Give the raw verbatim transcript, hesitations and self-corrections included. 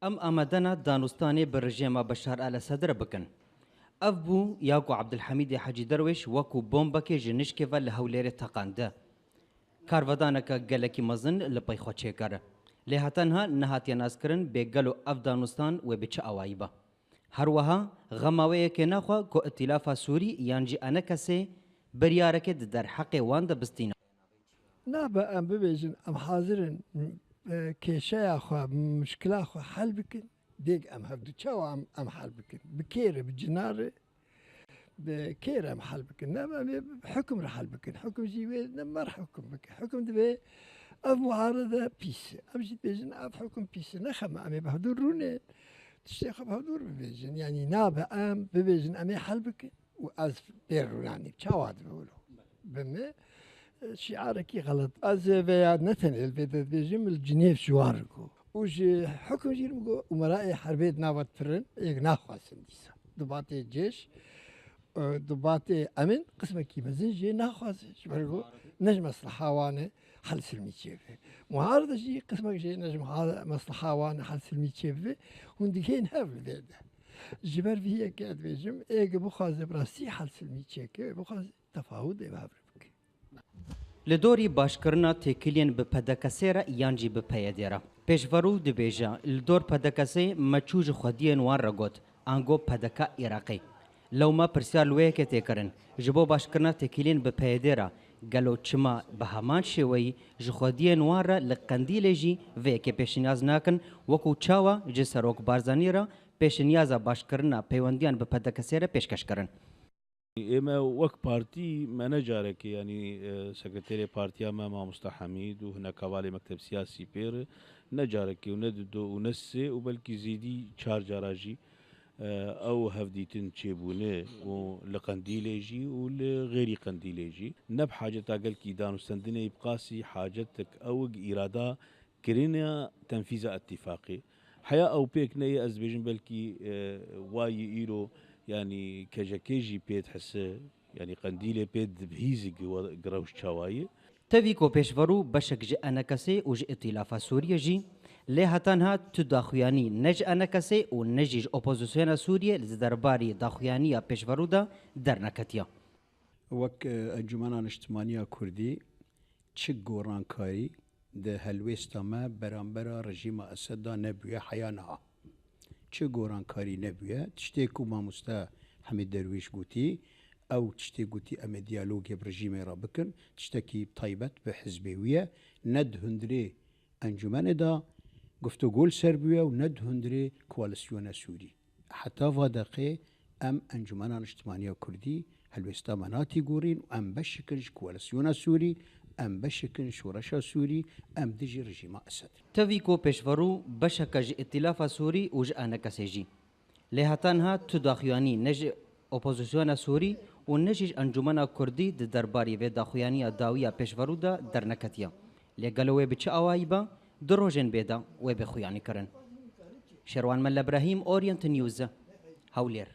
Em amade ne danûstanê bi rejîma Beşar El Esed re bikin. Ev bû ya ku Abdulhamîdê Hecî Derwêş wekû bombekê ji nişkê ve li Hewlêrê teqand. Karvedaneke gelekî mezin li pey xwe çêkir. Lê heta niha nehatiye naskirin bê gelo ev danûstan wê bi çi awayî be. Her wiha xema wê yekê naxwe ku Îtîlafa Sûrî yan jî enekesê biryareke di derheqê wan de bistîne. Nabe em bibêjin, em hazir in, e, kêşeya xwe, muşkila xwe hel bikin. Dêk em hevdu çawa em, em hel bikin? Bi kê re, bi cina re, bi kê re em hel bikin? Nabe em ê bi hukum re hel bikin. Hukum jî wê ne mer hukum bike. Hukum divê ev muarede pîs e. Em jî dibêjin ev hukum pîs e. Nexeme em ê bi hevdu rûnên. Tiştê xwe bi hevdu re bibêjin. Yanî nabe em bibêjin em ê hel bikin. û ez pê rûnanîm. Çawa dibe wilo? Bi min, e, şiarekî xelet. Ez ê veya ne tenê li vê de dibêjim, li Cinêv ji wan re got. Û ji hukum jî min got, Umerayê herbê di nava tirin, êk naxwazin dîsa. Dubatê cêş, e, dubatê emin, qismekî mezin jê naxwazin. Ji ber ku ne ji mesleha wan e, hel silmî çêbibe. Muharede jî qismek jê ne ji muha-, mesleha wan e, hel silmî çêbibe. Hûn digihên hev li vê de. Ji ber vî yekê ez dibêjim, ê ge bixwaze bi rastî hel silmî çêke, bixwaze tefawût ê bi hev re bike. Li dorî başkirina têkiliyên bi P D K S re yan jî bi P Y D re. Pêşverû dibêje, li dor P D K S me çû ji xwediyên wan re got, ango P D K Iraqê. Lewma pirsiyar li wê yekê tê kirin, ji bo başkirina têkiliyên bi P Y D re, gelo çima bi heman şêweyî ji xwediyên wan re li Qendîlê jî vê yekê pêşinyaz nakin, wekû çawa ji Serok Barzanî re pêşinyaza başkirina peywendiyan bi P D K S re pêşkeş kirin. Ême wek partî me ne carekê, yanî, e, sekreterê partiya me Mamosta Hemîd û hinek hevalê mekteb siyasî pê re ne carekê û ne dido û ne sê û belkî zêdî çar cara jî, e, ew hevdîtin çêbûne û li Qendîlê jî û li xêrî Qendîlê jî. Ne bi haceta gelkî danûstendinê bi qasî hacetek ew eg îrada kirina tenfîza îtîfaqê. Heya ew pêk neyê, ez dibêjim belkî, e, wayî îro, yanî K C K jî pê dihise, yanî Qendîlê pê dibihîze gi-, gi rewş çawa ye. Tevî ku pêşverû beşek ji E N K S û ji Îtîlafa Sûriyê jî, lê heta niha tu daxuyanî ne ji E N K S û ne jî ji opozisyona Sûriyê li derbarî daxuyaniya pêşverû de derneketiye. Wek, e, Encûmena Niştimaniya Kurdî çi gorankarî di helwêsta me berambera rejîma Esed de nebûye heya niha. Çi gorankarî nebûye? Tiştê ku mamoste Hemîd Derwîş gotî, ew tiştê gotî, em ê diyalogê bi rejîmê re bikin, tiştekî taybet bi hizbê wî ye, ne di hundirê encûmenê de guftûgo li ser bûye û ne di hundirê koalîsyona Sûrî. Heta va deqê em Encûmena Niştimaniya Kurdî helwêsta me natî gorîn û em beşek in ji koalîsyona Sûrî, em beşek in ji şoreşa Sûrî, em dijî rejîma Esed in. Tevî ku pêşverû beşeke ji Îtîlafa Sûrî û ji E N K S jî. Lê heta niha tu daxuyanî ne ji opozisyona Sûrî û ne jî ji Encûmena Kurdî di derbarî vê daxuyaniya dawî ya pêşverû de derneketiye. Lê gelo wê bi çi awayî be, du rojên bê de wê bê xuyanî kirin. Şerwan Melle Brahîm, Orient News, Hewlêr.